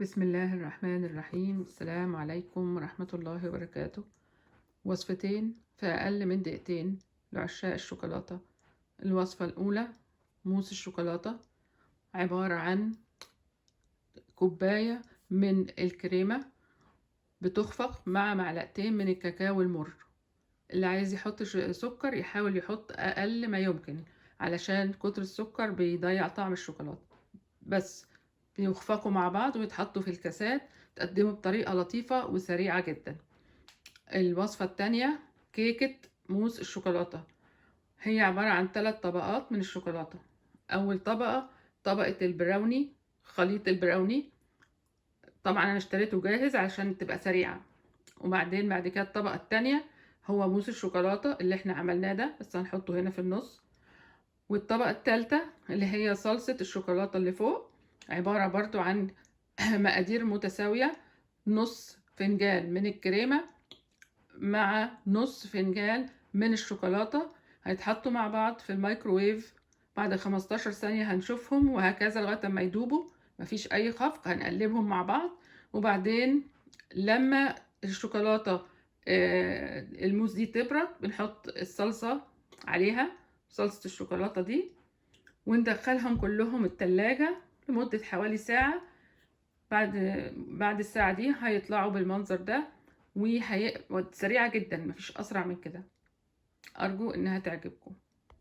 بسم الله الرحمن الرحيم. السلام عليكم ورحمة الله وبركاته. وصفتين في أقل من دقيقتين لعشاق الشوكولاتة. الوصفة الأولى موس الشوكولاتة، عبارة عن كوباية من الكريمة بتخفق مع معلقتين من الكاكاو المر. اللي عايز يحط سكر يحاول يحط أقل ما يمكن، علشان كتر السكر بيضيع طعم الشوكولاتة. بس بيخفقوا مع بعض ويتحطوا في الكاسات، تقدموا بطريقة لطيفة وسريعة جدا. الوصفة التانية كيكة موس الشوكولاتة، هي عبارة عن 3 طبقات من الشوكولاتة. أول طبقة طبقة البراوني، خليط البراوني، طبعا أنا اشتريته جاهز عشان تبقى سريعة. وبعدين بعد كده الطبقة التانية هو موس الشوكولاتة اللي احنا عملناه ده، بس هنحطه هنا في النص. والطبقة التالتة اللي هي صلصة الشوكولاتة اللي فوق، عبارة برضو عن مقادير متساوية، نص فنجان من الكريمة مع نص فنجان من الشوكولاتة، هيتحطوا مع بعض في الميكروويف. بعد 15 ثانية هنشوفهم، وهكذا لغاية ما يدوبوا، مفيش أي خفق، هنقلبهم مع بعض. وبعدين لما الشوكولاتة الموس دي تبرد، بنحط الصلصة عليها، صلصة الشوكولاتة دي، وندخلهم كلهم التلاجة لمدة حوالي ساعة. بعد الساعة دي هيطلعوا بالمنظر ده، وهي سريعة جدا، مفيش أسرع من كده. أرجو إنها تعجبكم.